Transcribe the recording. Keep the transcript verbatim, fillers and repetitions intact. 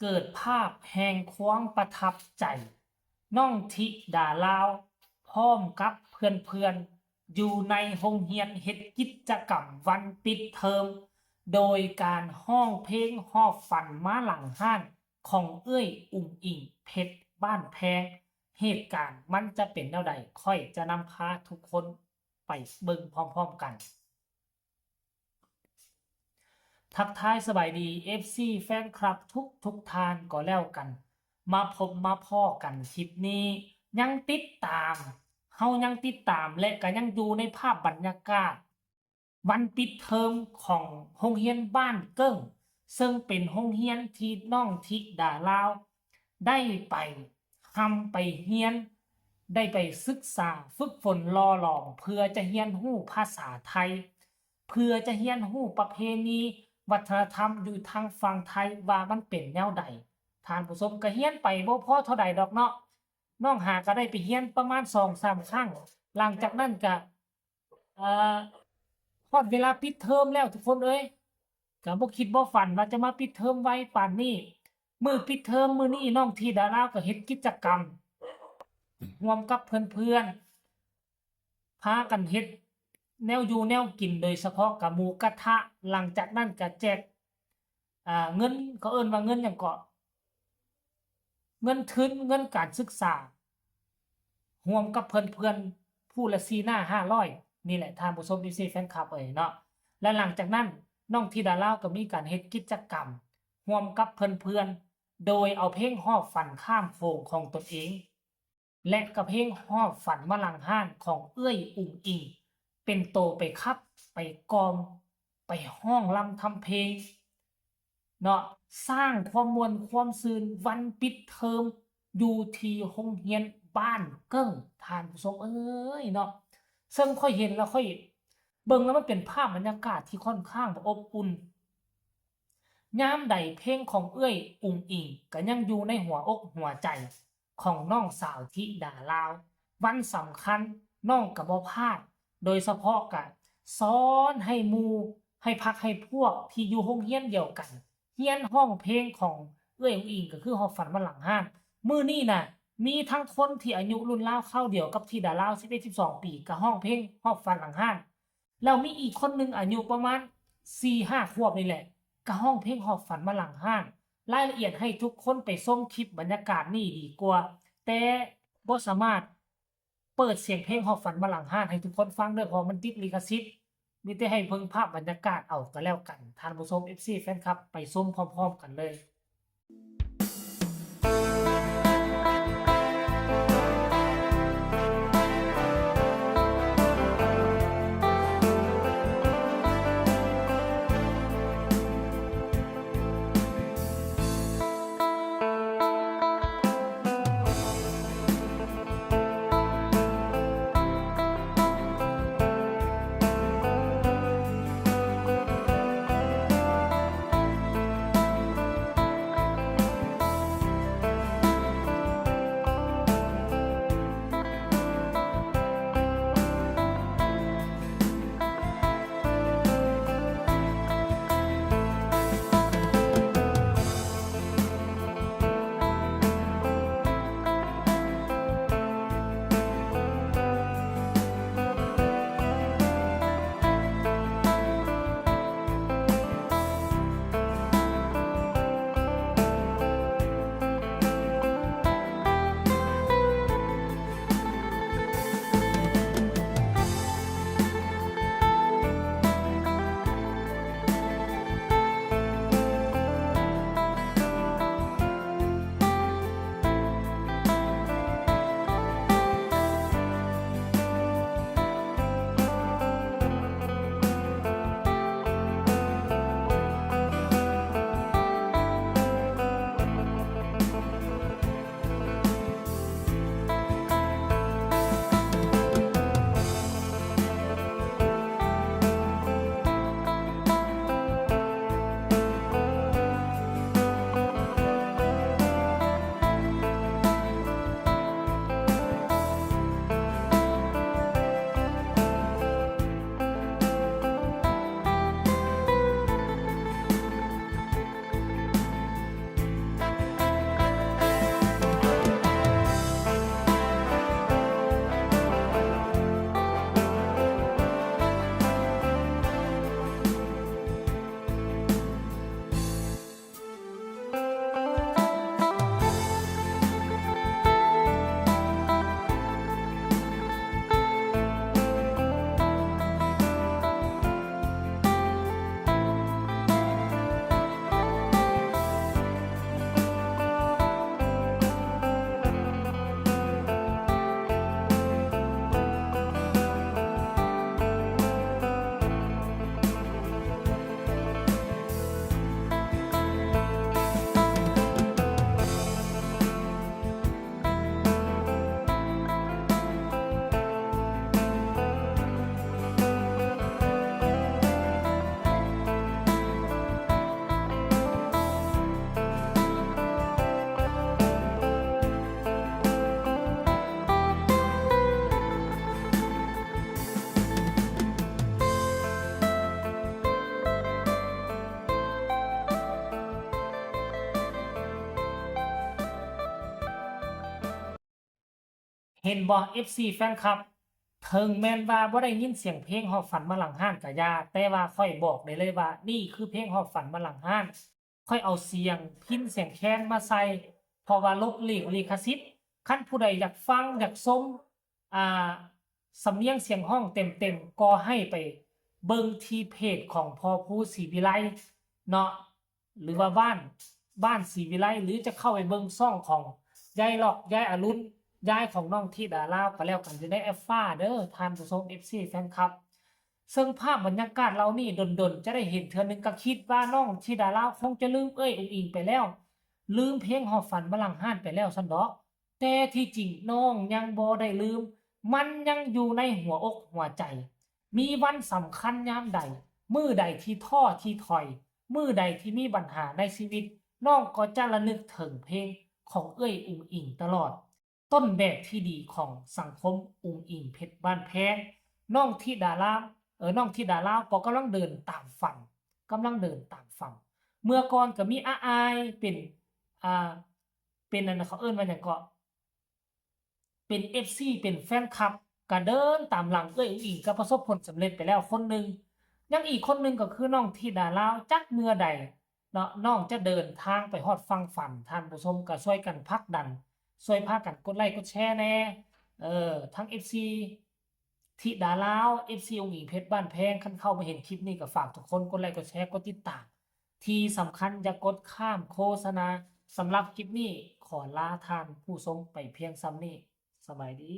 เกิดภาพแห่งความประทับใจ น้องธิดาลาว พร้อมกับเพื่อนๆ อยู่ในโรงเรียนเฮ็ดกิจกรรมวันปิดเทอม โดยการร้องเพลงฮอดฝันมาหลังฮ้านของเอื้อยอุ๋งอิ๋งเพชรบ้านแพง เหตุการณ์มันจะเป็นแนวใด ข้อยจะนำพาทุกคนไปเบิ่งพร้อมๆ กัน ทักทายสบายดี เอฟซี แฟนคลับทุกๆ ท่านก็แล้วกัน มาพบมาพ้อกันคลิปนี้ ยังติดตาม เฮายังติดตามและก็ยังอยู่ในภาพบรรยากาศ วันปิดเทอมของโรงเรียนบ้านเกิ้ง ซึ่งเป็นโรงเรียนที่น้องธิดาลาว ได้ไปร่ำไปเรียน ได้ไปศึกษาฝึกฝนหล่อหลอม เพื่อจะเรียนรู้ภาษาไทย เพื่อจะเรียนรู้ประเพณีวัฒนธรรมอยู่ทางฝั่งไทยว่ามันเป็นแนวใด ท่านผู้ชม ก็เรียนไปบ่พอเท่าใดดอกเนาะ น้องหาก็ได้ไปเรียนประมาณสองสามครั้ง หลังจากนั้นก็ เอ่อ ฮอดเวลาปิดเทอมแล้วทุกคนเอ้ย ก็บ่คิดบ่ฝันว่าจะมาปิดเทอมไวปานนี้ มื้อปิดเทอมมื้อนี้น้องธิดาลาวก็เฮ็ดกิจกรรม ร่วมกับเพื่อนๆ พากันเฮ็ดแนวอยู่แนวกิน โดยเฉพาะก็หมูกระทะ หลังจากนั้นก็แจก อ่า เงิน เขาเอิ้นว่าเงินหยังเกาะ เงินทุน เงินการศึกษา ร่วมกับเพื่อนๆ ผู้ละสี่หน้าห้าร้อย นี่แหละ ท่านผู้ชม เอฟซี แฟนคลับเอ้ยเนาะ และหลังจากนั้นน้องธิดาลาวก็มีการเฮ็ดกิจกรรม ร่วมกับเพื่อนๆ โดยเอาเพลงฮอดฝันข้ามโขงของตนเอง และก็เพลงฮอดฝันมาหลังฮ้านของเอื้อยอุ๋งอิ๋ง เป็นโตไปขับ ไปกล่อม ไปร้องรำทำเพลง เนาะ สร้างความม่วนความซื่นวันปิดเทอม อยู่ที่โรงเรียนบ้านเกิ้ง ท่านผู้ชมเอ้ยเนาะ ซึ่งข้อยเห็นแล้วข้อยเบิ่งแล้วมันเป็นภาพบรรยากาศที่ค่อนข้างอบอุ่น ยามใดเพลงของเอื้อยอุ๋งอิ๋งก็ยังอยู่ในหัวอกหัวใจของน้องสาวธิดาลาว วันสำคัญน้องก็บ่พลาด โดยเฉพาะก็สอนให้หมู่ ให้พรรคให้พวกที่อยู่โรงเรียนเดียวกัน เรียนร้องเพลงของเอื้อยอุ๋งอิ๋ง ก็คือฮอดฝันมาหลังฮ้าน มื้อนี้น่ะ มีทั้งคนที่อายุรุ่นราวคราวเดียวกับธิดาลาว สิบเอ็ด สิบสอง ปี ก็ร้องเพลงฮอดฝันหลังฮ้าน แล้วมีอีกคนหนึ่งอายุประมาณสี่ห้าขวบนี่แหละ ก็ร้องเพลงฮอดฝันมาหลังฮ้าน รายละเอียดให้ทุกคนไปชมคลิปบรรยากาศนี่ดีกว่า แต่บ่สามารถเปิดเสียงเพลงฮอดฝันมาหลังฮ้านให้ทุกคนฟังเด้อ เพราะมันติดลิขสิทธิ์ มีแต่ให้เบิ่งภาพบรรยากาศเอาก็แล้วกัน ท่านผู้ชม เอฟซี แฟนคลับ ไปชมพร้อมๆ กันเลย เห็นบ่ เอฟซี แฟนคลับ ถึงแม้นว่าบ่ได้ยินเสียงเพลงฮอดฝันมาหลังฮ้านกะอย่า แต่ว่าข้อยบอกได้เลยว่านี่คือเพลงฮอดฝันมาหลังฮ้าน ข้อยเอาเสียงพิณ เสียงแคนมาใส่ เพราะว่าหลบหลีกลิขสิทธิ์ คันผู้ใดอยากฟังอยากชม อ่า สำเนียงเสียงฮ้องเต็มๆ ก็ให้ไปเบิ่งที่เพจของพ่อภูศรีวิไลเนาะ หรือว่าบ้าน บ้านศรีวิไล หรือจะเข้าไปเบิ่งช่องของยายล็อก ยายอรุณ ยายของน้องธิดาลาวก็แล้วกัน อยู่ในแอปฟ้าเด้อ ท่านผู้ชม เอฟซี แฟนคลับ ซึ่งภาพบรรยากาศเหล่านี้ดนๆ จะได้เห็นเทื่อหนึ่ง ก็คิดว่าน้องธิดาลาวคงจะลืมเอื้อยอุ๋งอิ๋งไปแล้ว ลืมเพลงฮอดฝันมาหลังฮ้านไปแล้วซั้นดอก แต่ที่จริงน้องยังบ่ได้ลืม มันยังอยู่ในหัวอกหัวใจ มีวันสำคัญยามใด มื้อใดที่ท้อที่ถอย มื้อใดที่มีปัญหาในชีวิต น้องก็จะระลึกถึงเพลงของเอื้อยอุ๋งอิ๋งตลอด ต้นแบบที่ดีของสังคม อุ๋งอิ๋งเพชรบ้านแพง น้องธิดาลาว เออ น้องธิดาลาวก็กำลังเดินตามฝัน กำลังเดินตามฝัน เมื่อก่อนก็มีอาอายเป็น อ่า เป็นอันนั้นเขาเอิ้นว่าหยังเกาะ เป็น เอฟซี เป็นแฟนคลับ ก็เดินตามหลังเอื้อยอุ๋งอิ๋ง ก็ประสบผลสำเร็จไปแล้วคนหนึ่ง ยังอีกคนหนึ่งก็คือน้องธิดาลาว จักเมื่อใดเนาะ น้องจะเดินทางไปฮอดฝั่งฝัน ท่านผู้ชมก็ช่วยกันผลักดัน ช่วยพากันกดไลค์กดแชร์แหน่ เออ ทั้ง เอฟซี ธิดาลาว เอฟซี อุ๋งอิ๋งเพชรบ้านแพง คันเข้ามาเห็นคลิปนี้ก็ฝากทุกคนกดไลค์กดแชร์กดติดตาม ที่สำคัญอย่ากดข้ามโฆษณา สำหรับคลิปนี้ขอลาท่านผู้ชมไปเพียงส่ำนี้ สบายดี